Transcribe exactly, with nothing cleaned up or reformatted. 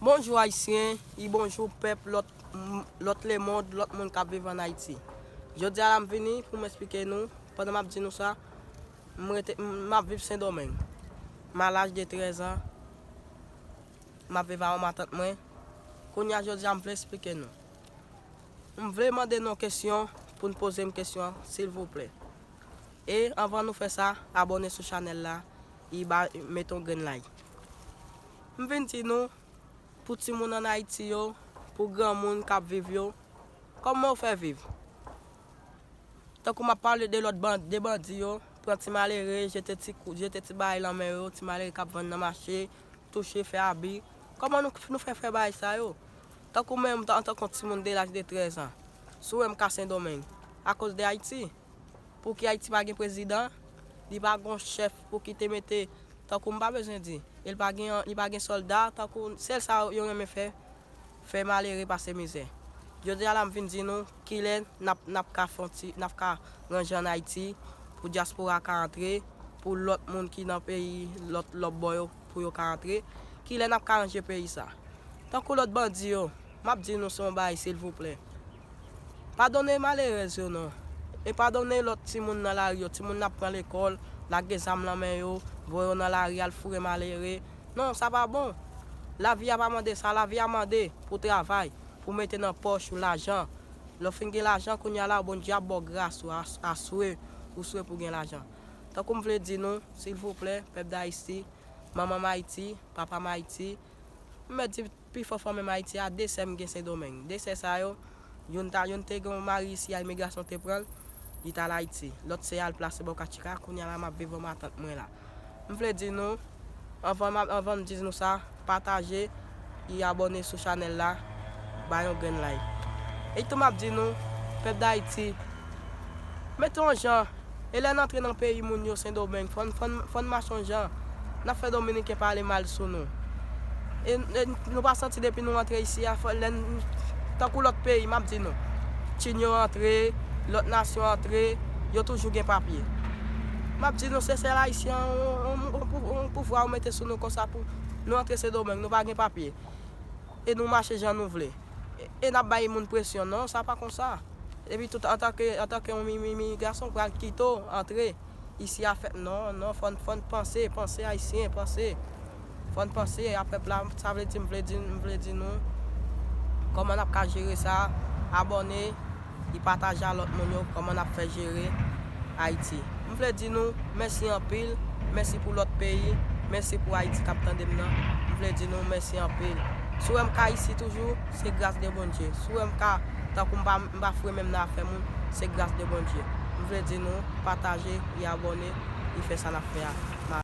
Bonjou Ayisyen, e bonjou pèp lòt, lòt lemond, lòt moun k ap viv ann Ayiti. Jodi a la m vini pou m eksplike nou, pandan m ap di nou sa, m rete, m ap viv Sendomeng. M a laj de trèz an, m ap viv a yon matant mwen. Kounye a jodi a m vle eksplike nou. M vle mande nou yon kesyon pou n poze m kesyon an, silvouplè. E anvan nou fè sa, abòne sou chanèl la, e ba, mete yon grenn like. M vin di nou, pou timoun ann Ayiti yo, pou granmoun k ap viv yo, kòman yo fè viv? Tankou m ap pale de lòt ban-, de bandi yo, pran ti malere, jete ti kou, jete ti bagay lan men yo, ti malere k ap vann nan mache, touche, fè abi. Kòman nou, nou fè fè bagay sa yo? Tankou mwen menm, antanke yon timoun de laj de trèz an, si w wè m ka Sendomeng, akoz de Ayiti. Pouki Ayiti pa gen prezidan? Li pa gon chèf pouki te mete, tankou m pa bezwen di. E li pa gen, li pa gen sòlda, tankou sèl sa yo renmen fè, fè malere pase mizè. Jodi a la m vin di nou, kilè n ap, n ap ka fè yon ti, n ap ka ranje ann Ayiti, pou dyaspora ka antre, pou lòt moun ki nan peyi, lòt, lòt bò yo, pou yo ka antre. Kilè n ap ka ranje peyi sa? Tankou lòt bandi yo, m ap di nou se yon bagay silvouplè. Padone malerèz yo non. E padone lòt timoun nan lari yo, timoun n ap pran lekòl, lage zam lan men yo, voye yo nan lari al foure malere. Non, sa pa bon. Lavi a pa mande sa, lavi a mande pou w travay, pou w mete nan pòch ou lajan. Lè w fin gen lajan, kounye a la, Bondye ap ba w gras ou a, aswè, ou swè pou w gen lajan. Tankou m vle di nou, silvouplè, pèp d Ayiti, manman m Ayiti, papa m Ayiti, m mèt di pifò fanmi m Ayiti a, de sè m gen Sendomeng. De sè sa yo, youn ta, youn te gen yon mari isi a, imigrasyon te pran l, li t al Ayiti. Lòt sè a al plase bò Kachika, kounye a la m ap viv an matant mwen la. M vle di nou, anvan m, anvan m di nou sa, pataje, e abòne sou chanèl la, bay yon grenn like. E tou m ap di nou, pèp d Ayiti, mete yon jan, e lè n antre nan peyi moun yo Sendomeng, fò n, fò n, fò n mache yon jan. N ap fè Dominiken pale mal sou nou. E, e nou pa santi depi nou antre isi a, fò, lè n, tankou lòt peyi, m ap di nou, Tchad yo antre, lòt nasyon antre, yo toujou gen papye. M ap di nou, se sèl Ayisyen an, on, on, on pou-, on pouvwa ou mete sou nou konsa pou nou antre Sendomeng, nou pa gen papye. E nou mache jan nou vle. E, e n ap bay moun presyon, non, sa pa konsa. Epi tout, antanke, antanke yon mi, mi, mi gason pral kite w antre isi a fèt, non, non, fò n, fò n panse, panse Ayisyen, panse. Fò n panse a pèp la, sa vle di, m vle di, m vle di nou, kòman n ap ka jere sa, abòne, e pataje a lòt moun yo, kòman n ap fè jere Ayiti. M vle di nou, mèsi anpil, mèsi pou lòt peyi, mèsi pou Ayiti k ap tande m nan, m vle di nou, mèsi anpil. Si w wè m ka isi toujou, se gras de Bondye. Si w wè m ka, tankou m pa, m pa foure men m nan afè moun, se gras de Bondye. M vle di nou, pataje, e abòne, e fè sa n ap fè a.